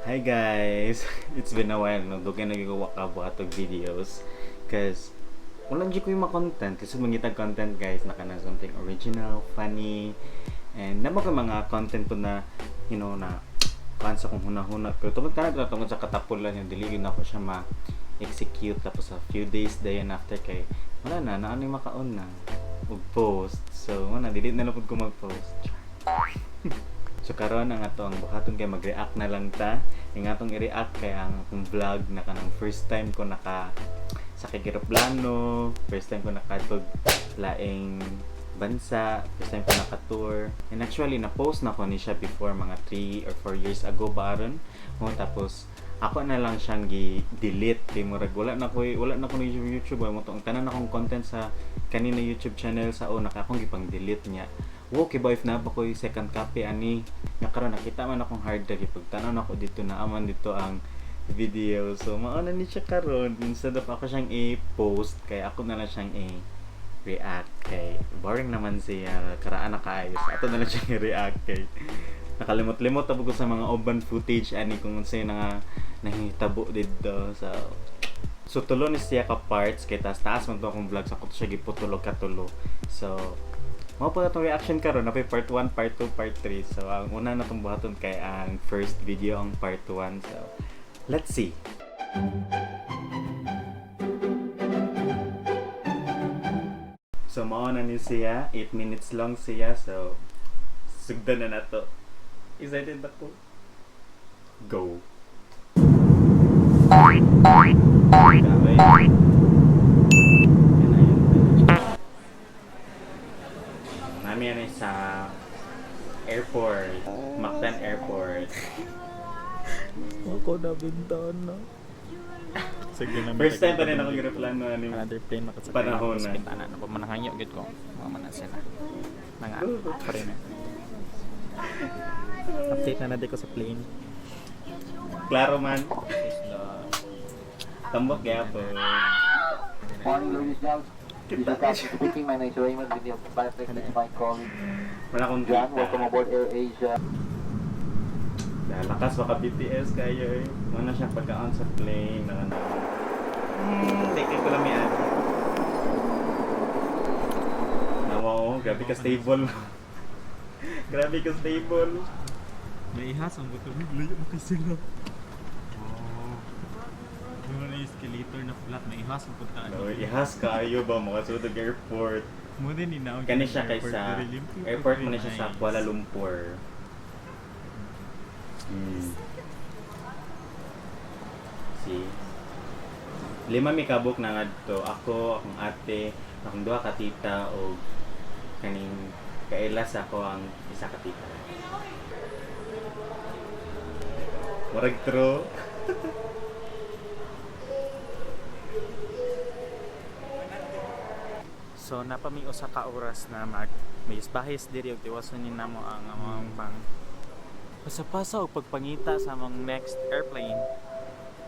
Hi guys! It's been a while, no? Dugay na gyud ko kabuhat og videos. 'Cause wala jud ko yung content. Kasi mangitag content, guys, na kana something original, funny, and naa ko mga content po na, na kuan sa kong huna-huna. Pero tungod kana tungod sa katapulan yung dili gyud nako siya ma-execute. Tapos a few days dayon after kay wala na, na ano yung makaon na og post. So, wala, dili na lang pud ko mag-post. So karon ang ato ang buhaton kay mag-react na lang ta. Ang atong i-react kay ang akong vlog na kanang first time ko naka sa eroplano, first time ko nakatug laing bansa, first time ko naka-tour. And actually na-post na ko ni siya before, mga 3 or 4 years ago ba aron. Oh, tapos ako na lang siyang gi-delete kay murag wala na ko ni YouTube mo to ang tanan akong content sa kanina YouTube channel sa una kay akong gipang delete niya. Wow, kay ba if naa ba ko'y second copy ani nga karon nakita man akong hard drive, pag tan-aw nako dito na aman dito ang video. So mao na ni siya karon, instead of ako siyang i-post kay ako na lang siyang i-react kay boring naman siya, karaan na kaayo. So ato na lang siyang i-react kay nakalimot-limot ako ko sa mga uban footage ani kung unsay nga nahitabo didto. So tulo ni siya ka parts kay taas taas man to akong vlog, sa ako to siya giputulog katulo. So mao po atong reaction karon na part 1, part 2, part 3. So ang una na tong buhaton kay ang first video, ang part 1. So let's see. So mao na ni siya, 8 minutes long siya. So sugdan na nato. Excited ako. Go. Grabe. Yan na yun. Nami yan ay sa airport. Mactan Airport. Ako na bintana. Sige na. First time pa rin ako eroplano ani. Another plane makasakay. Panahon Tapos na. bintana na. Manangangyo gid ko. Mga man na sila. Mga pa rin. Update na na ko sa plane. Klaro man. Tambok gyapon. Morning, ladies and gentlemen. This is Captain speaking. My name is Raymond with the pilot this is my colleague Wala akong John. kita. Welcome aboard Air Asia. Lakas baka BTS kayo eh. Muna siya pagka-on sa plane. Na ano. Take ko lang yan. Nawa oh, grabe ka stable. Grabe ka stable. May ihas ang buto. Layo na kasi sila. Wow. Ano na yung escalator na flat. May ihas ang punta. No, ihas kayo ba makasud og airport. Mo din ni Kani siya kay sa airport mo na siya sa Kuala Lumpur. See? Lima mi kabuk na ngadto. Ako, akong ate, akong duha ka tita og kaning kailas ako ang isa ka tita. Murag true. So napami usa ka oras na mag may bahis diri og tiwason ni namo ang among pang pasa-pasa og pagpangita sa among next airplane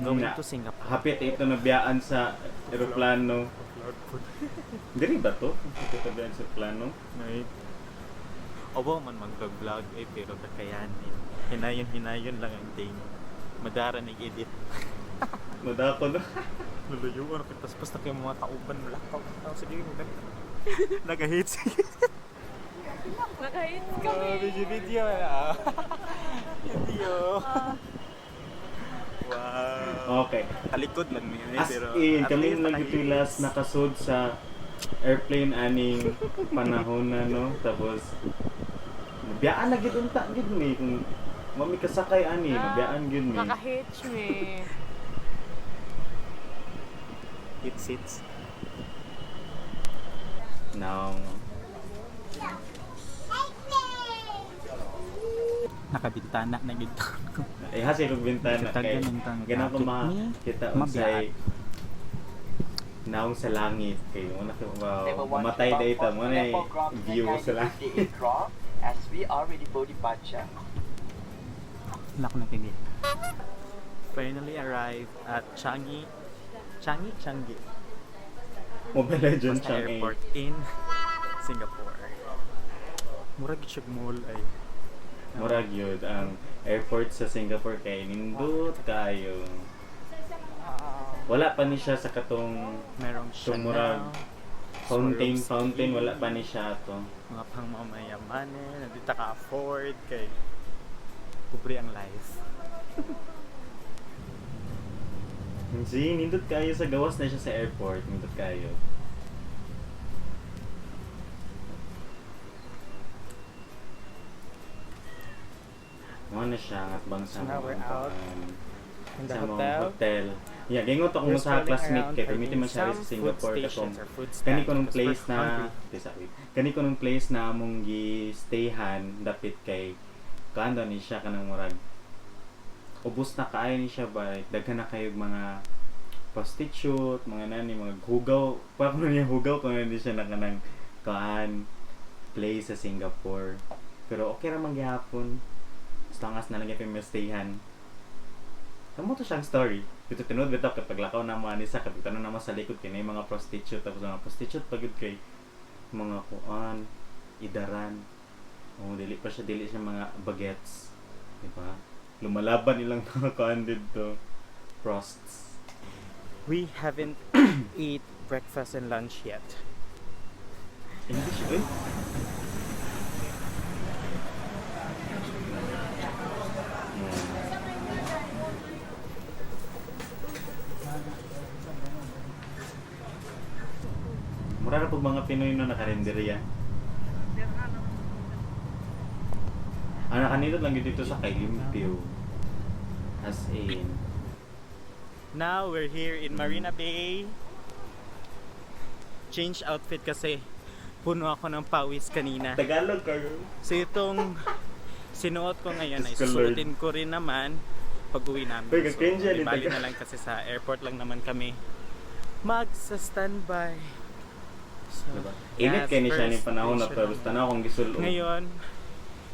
going Na. to Singapore. Hapit ito nabiyaan sa eroplano. Diri ba to? Hapit nabiyaan sa eroplano? Right. Obo man mag-vlog eh pero kakayanin. Hinayon hinayon lang ang day. Madara nig edit. Madako no. Lulayo ano kita basta kay mga tauban malakaw. Oh, sige mo dali. Nagahit Nakahits kami. Video video. Video. Wow. Okay. Talikod lang niya eh, As pero in, at kami least lang dito nakahits. last nakasud sa airplane aning panahon na, no? Tapos, mabiyaan na gid unta gid mi kung mami kasakay ani, mabiyaan gid mi. Nakahitch me. It sits. Now, Nakabintana na gid ko. eh hasi kog bintana kay Katagan ng tang- ganang ko Kapit mi, makita unsay naong sa langit kay mo na wow, mamatay day ta mo na view sa langit. As we are ready for departure. Nak na kini. Finally arrived at Changi Changi Changi Mobile Legends Basta siyang eh. airport in Singapore. Murag siya mall ay. Murag yun, ang airport sa Singapore kay nindot kayo. Wala pa ni siya sa katong Merong itong murag Chanel, fountain, Swarovski. Fountain, wala pa ni siya to. Mga pang mamayamanin, hindi ta ka-afford kay pobre ang life. See, nindot kayo sa gawas na siya sa airport, nindot kayo. Mo na siya at bang sa So now we're mga out in the sa mga hotel. hotel. Yeah, gingon to akong We're sa strolling classmate around kay permiti man finding siya sa some food Singapore katong stations or food kani stand ko nung because place we're na hungry. Tisa, wait. Kani ko nung place na among gi-stayhan dapit kay kuan daw ni siya kanang murag ubos na kaayo ni siya ba, daghan na kayo mga prostitute, mga nani, mga hugaw pa kuno niya, hugaw kuno ni siya na kanang kuan place sa Singapore, pero okay ra man gihapon as long as na lang gyud stayhan. Kamo to siyang story. Dito tinuod bitaw kay paglakaw na mo ani sa kapag na mo sa likod kay mga prostitute, tapos mga prostitute pagud kay mga kuan idaran. Oh, dili pa siya, dili siya mga bagets. Di ba? Lumalaban ilang mga kuan didto. Prosts. We haven't ate breakfast and lunch yet. English, oy. Mura ra pag mga Pinoy no nakarenderya. Ang nakanindot lang yun dito sa Kailimpiw. As in. Now we're here in Marina Bay. Change outfit kasi puno ako ng pawis kanina. Tagalog kayo. So itong sinuot ko ngayon ay Diyos ko, Lord. susuotin ko rin naman pag uwi namin. Uy, So, ka-cringe yan, di bali ito. na lang kasi sa airport lang naman kami magsa-standby. So, Diba? Init kay ni siya ni first panahon na station pero basta na akong gisulong. Ngayon,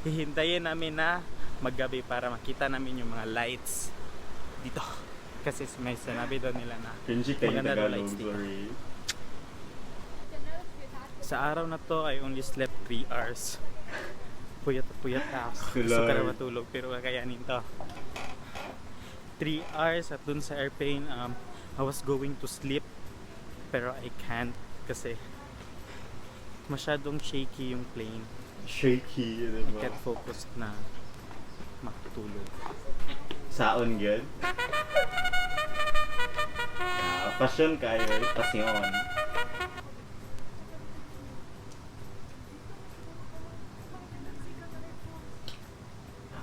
hihintayin namin na maggabi para makita namin yung mga lights dito. Kasi may sinabi daw nila na Cringy kayo maganda daw Tagalog, lights dito. sorry. Sa araw na to, I only slept 3 hours. Puyat at puyat na ako. Gusto ko na Lord. matulog pero kakayanin to. 3 hours at dun sa airplane, I was going to sleep pero I can't kasi masyadong shaky yung plane. Shaky, I diba? can't focus na matulog. Saon gyud. Ah, passion kayo, passion.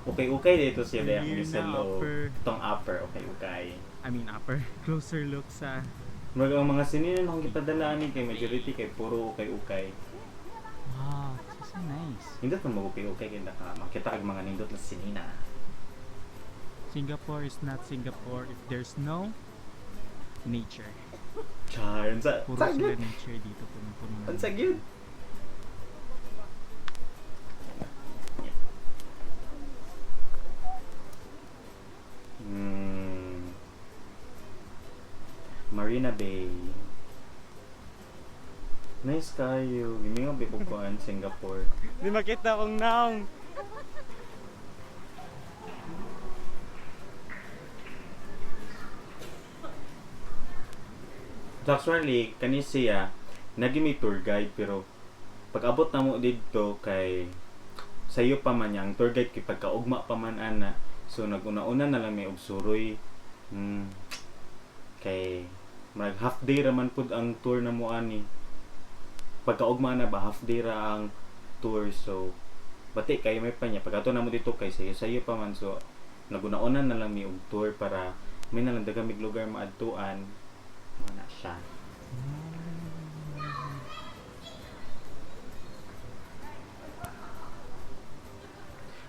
Okay, okay dito siya We're ang here sa na, loob. upper. Itong upper, okay, okay. I mean upper. Closer look sa Mag ang mga sinino akong gipadala ani kay majority kay puro okay okay. Wow, this is so nice. Nindot man mag okay okay kay naka makita kag mga nindot na sinina. Singapore is not Singapore if there's no nature. Char, unsa? Puro Unsa sila gyud? nature dito, punong-puno. ng Unsa gyud? Marina Bay. Nice kayo. Gimingaw ba ko kuan Singapore. Di makita kong naong. So actually, kani siya, naging may tour guide pero pag abot na mo didto kay sayo pa man niya ang tour guide kay pagkaugma pa man ana. So naguna-una na lang may og suroy. Kay mag half day ra man pud ang tour na mo ani. Pagkaugma na ba, half day ra ang tour, so bati kay may pa niya pag ato na mo dito kay sayo sayo pa man, so naguna-una na lang mi og tour para may na lang daghang mig lugar maadtuan. Mao na siya.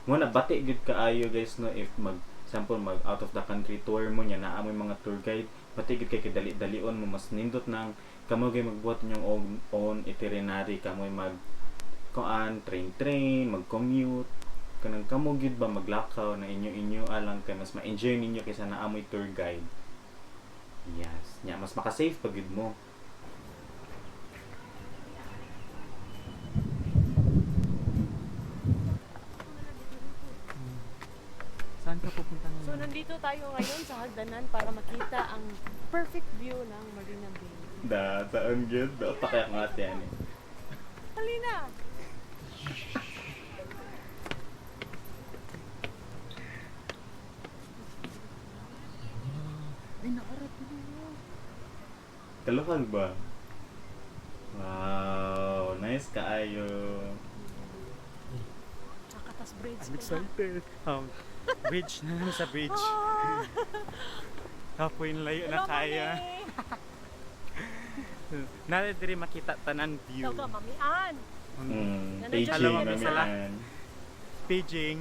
Mo na bati gyud kaayo guys no, if mag sample mag out of the country tour mo niya naa moy mga tour guide, bati gyud kay kidali-dalion mo, mas nindot nang kamo gyud magbuhat inyong own itinerary, kamoy mag kuan train train, mag commute, kanang kamo gyud ba maglakaw na inyo-inyo alang kay mas ma-enjoy ninyo kaysa naa moy tour guide. Yes, nya mas maka-save pa gyud mo. Nandito tayo ngayon sa hagdanan para makita ang perfect view ng Marina Bay. Da, saan gyud? Da, pa kaya nga ate ani. Halina! Kaluhag ba? Wow, nice kaayo. Nakatas bridge I'm pa. excited. Bridge na lang sa bridge. Ah! Kapoy layo na Hello, kaya. mami! Nara diri makita tanan view. Daw ka, mamian! Mm, Nandiyan Beijing, Hello, mami, sala. mamian. Beijing.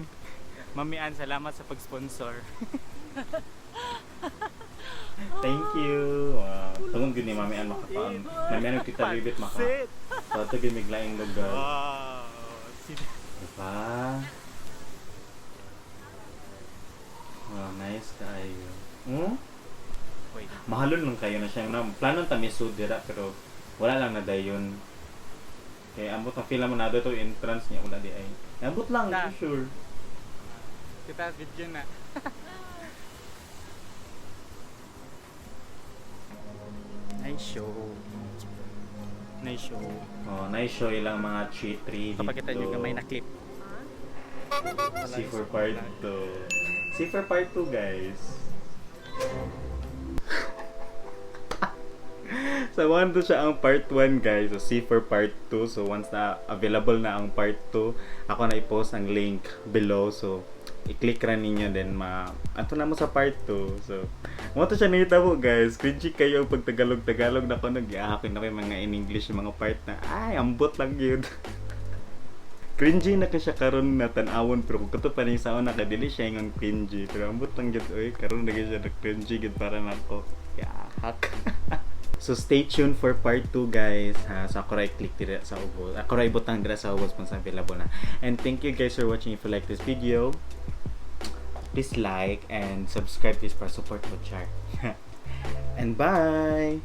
Mami Ann, salamat sa pag-sponsor. Thank you. Wow. Tungod gyud ni Mami Ann makapaon. Mami Ann ug Tita Bibit maka. Pansit! So ato gyud miglaing lugar. Wow! Diba? Wow, nice kaayo. Hmm? Wait. Mahalon lang kayo na siya. Na, plano ta misud dira pero wala lang na dayon. Kay ambot ang feel mo na to entrance niya wala di ay. Ambot lang, Ta. sure. Kita video na. Nice show. Nice show. Oh, nice show ilang mga tree tree dito. Kapag kita nyo gamay na clip. See for part 2. See for part 2, guys. So, one to siya ang part 1, guys. So, see for part 2. So, once na available na ang part 2, ako na i-post ang link below. So, i-click ra ninyo then ma ato na mo sa part 2. So, mo to siya nahitabo, guys. Cringy kayo pag Tagalog-Tagalog na ko nag-iahakin na ko yung mga in English yung mga part na ay ambot lang yun. Cringy na ka siya karon na tan-awon pero kung kato pa rin sa una kay dili siya ingon cringy pero ambot lang gyud oy karon na gyud siya na cringy gyud para nako. Yahak. So stay tuned for part 2, guys, ha. So ako ra i-click dira sa ubos. Ako ra ibutang dira sa ubos kung sa available na. And thank you guys for watching. If you like this video, please like and subscribe this para support ko char. And bye.